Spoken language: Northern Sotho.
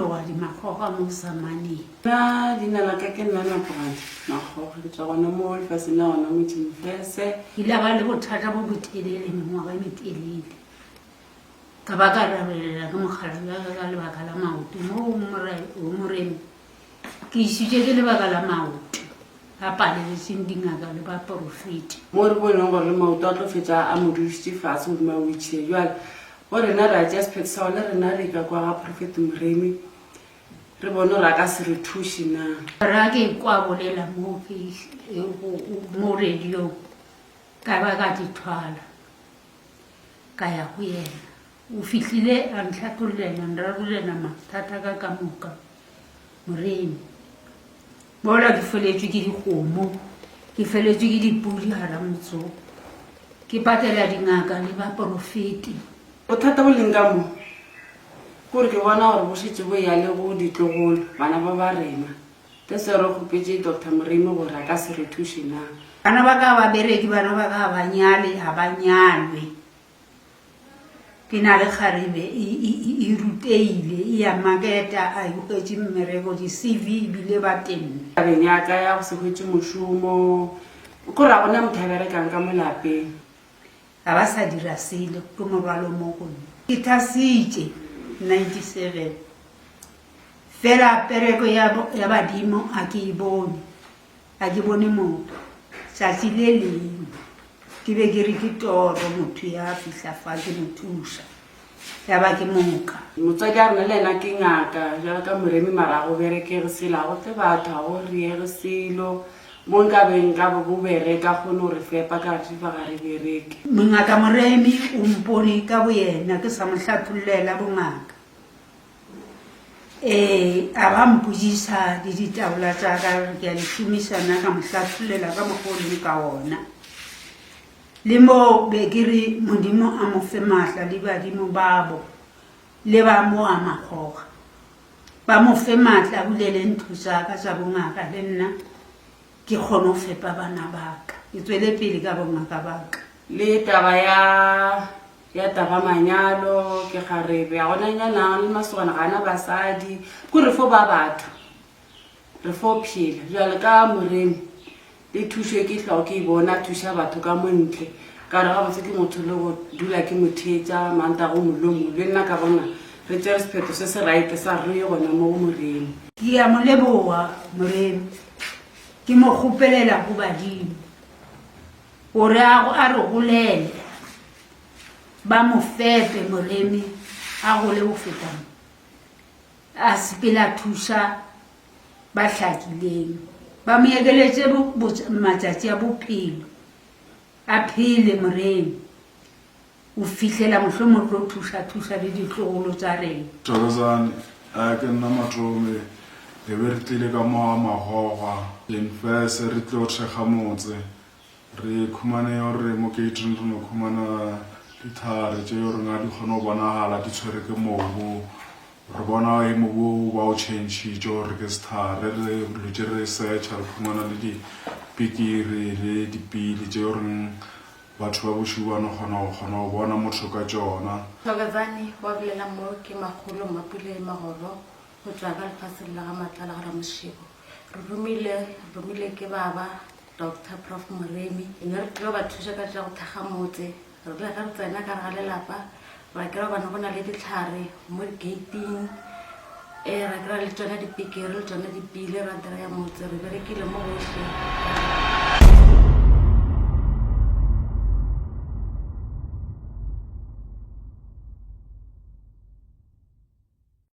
Mologadi Makgoga mo Samaneng. Nna leina la ka ke nna Napogadi Makgoga, ke tšwa gona mo lefaseng la gona mo Tšimfese. Ke ile ba le bothata bo botelele, mengwaga e metelele. Ka ba ka rabelela ke mokgalabje wa ka ka lebaka la maoto mo go Moremi. Ke išitše ke lebaka la maoto a paleletseng dingaka le baporofeti. Mo re boneng gore le maoto a tlo fetša a mo dudišitše fase godimo a wheelchair. Bjale go rena ra tšea sephetho sa gore le rena re ka kwa ga Prophet Moremi re bone gore a ka se re thuše na. Ra ke kwa bolela mo ke mo radiong ka ba ka di thwala ka ya go yena. O fihlile a ntlhathollela nrarollela mathata ka ka moka. Moremi, mola ke feletšwe ke dikgomo, ke feletšwe ke dipudi gara motse wo, ke patela dingaka le baporofeti. Bothata bo leng ka mo ke gore ke bona gore bo šetše bo ya le go ditlogolo, bana ba ba rena. That's why re kgopetše Doctor Moremi gore a ka se re thuše na. Bana ba ka ga ba bereke, bana ba ka ga ba nyale, ga ba nyalwe. Ke na le kgarebe e, e, e, e ruteile, e ya maketa, a e hwetše mmereko, di-CV ebile ba tenne. Tabeng ya ka ya go se hwetše mošomo, ke gore ga gona motho a berekang ka mo lapeng. Ga ba sa dira selo, ke morwalo mo go nna. Ke thasitše 97, fela pereko ya, ya badimo a ke e bone. Ga ke bone motho. Tšatši le lengwe ke be ke re ke toro motho ya fihla fa ke mo thuša, ya ba ke moka. Motswadi a rena le yena ke ngaka bjalo ka Moremi mara ga go berekege selo, ga go tle batho, ga go riege selo. Mo nka be nka bo bo bereka a kgone go re fepa ka re fa ga re bereke. Mongaka Moremi o mpone ka boyena ke sa mo hlathollela bongaka. Ee, a ba mpotšiša le ditaola tša ka gore ke a di šomiša na, ka mo hlathollela ka mokgwa o leng ka ona. Le mo be ke re Modimo a mo fe maatla le badimo babo le ba mo a makgoga. Ba mo fe maatla a bulele ntho tša ka tša bongaka le nna ke kgone go fepa bana ba ka, ke tswele pele ka bongaka ba ka. Le taba ya Ya taba manyalo ke kgarebe a gona nyana le masogana ga ana basadi ko re fo ba batho re fo phela jale ka moremi le thušo e ke hlwago ke e bona thuša batho ka mo ntle ka re gabotse ke motho le go dula ke mo theetša mantaga o mongwe le o mongwe le nna ka bona re tšere sephetho se se right sa re ye gona mo go moremi. Ke a mo leboga Moremi, ke mo kgopelela go badimo gore a re golele. Ba mo fepe Moremi a gole go feta mo. A sepele a thuša ba hlakileng. Ba mo ekeletše matšatši a bophelo. A phele Moremi go fihlela mohlomong tlo thuša-thuša le ditlogolo tša rena. Thokozani, A ke nna Matome, e be re tlile ka mo ga Magogwa, Lenfese re tlo thekga motse. Re khumane gore mo gate-ing re no khumana dithare tše gore nga di kgone go bonagala di tshwere ke mobu. Re bona e mobu o ba o changitše gore ke sethare re dutše re searcha re khumana le dipikiri le dipili tše goreng batho ba bošego ba no kgona go kgona go bona motho ka tšona. Thokozani, Wa bolela mo ke Makgolo Mmapule Magoro go tšwa ka lefaseng la ga Matlala ga Ramošego. Re romile, romile ke baba Doctor Prof Moremi. Ne re tlilo ba thuša ka tša go thekga motse. Re rile ge re tsena ka gare ga lelapa, ra kry-a gobane go na le dihlare mo di-gate-ing, um ra kry-a le tšona dipikiri le tšona dipile ra dira motse. Re berekile mo gohle.